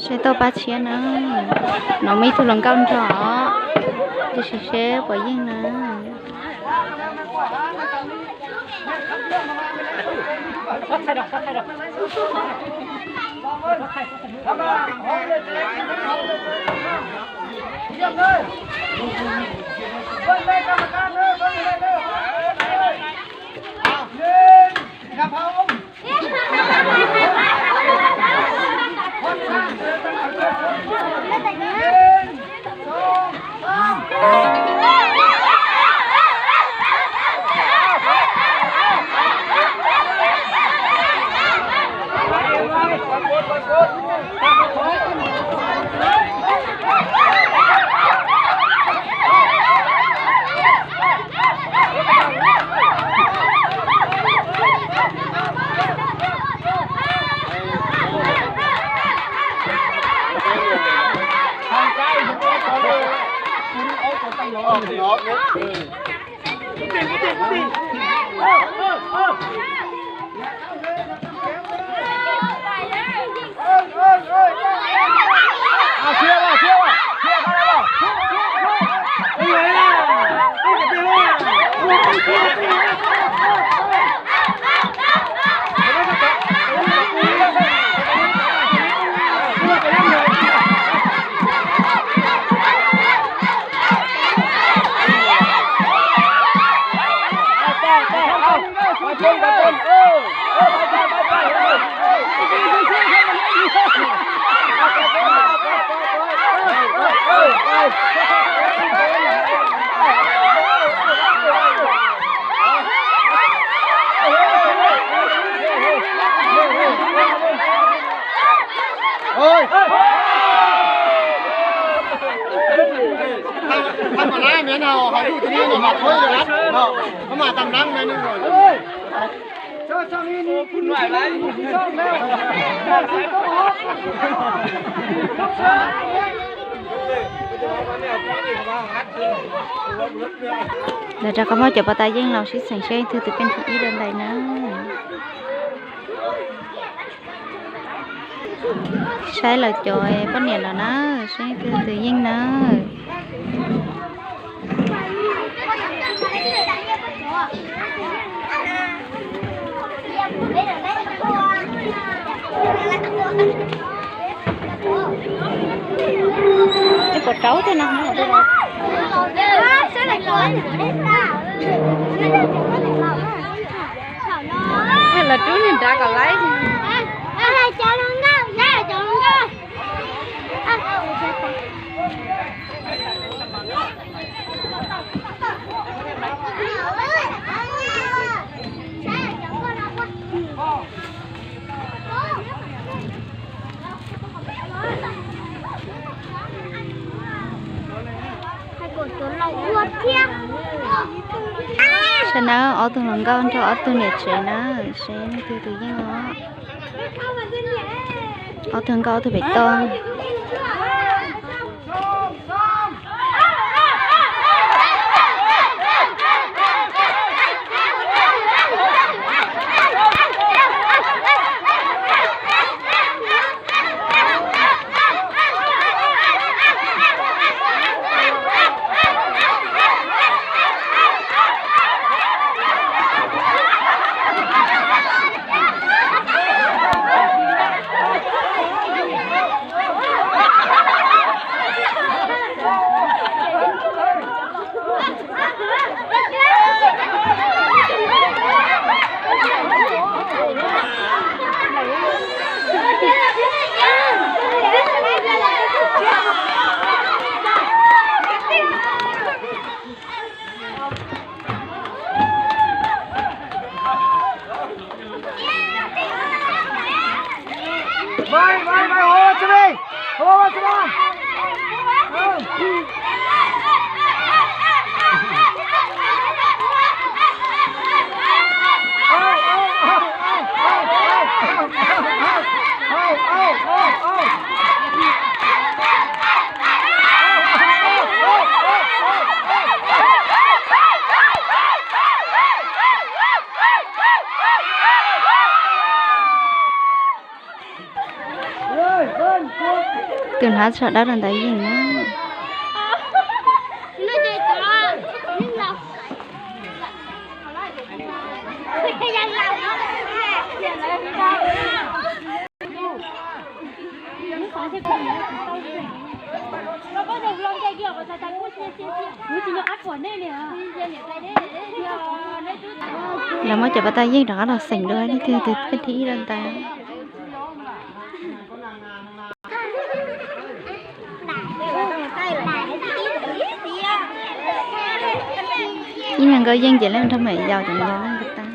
Seb tau pab tshiab na, no muaj ib tug hluas nkauj nrog, tab sis seb puas yeej na. Lawv rov qab muab cov pov tas yeej los sib xeem saib leej twg tus pej thib ib lawm ntawm na. Saib lawv cov poj niam no na, saib leej twg tus yeej na. Puas rau thiab no. Lawv rub niag nrad kom laib. Saib na, ob tug hluas nkauj nrog ob tug niam tsev na, seb leej twg tus yeej os. Ob tug nkauj ob tug pem toj. Tus hnav tsho dawb rau ntawd yeej na. Lawv muab cov pas tau yeej rov qab los xeem dua leej twg tus pheej thib ib rau ntawd. Ib yam nkauj yeej ces leej nrog me yaus ces nws yog leej nkauj tag.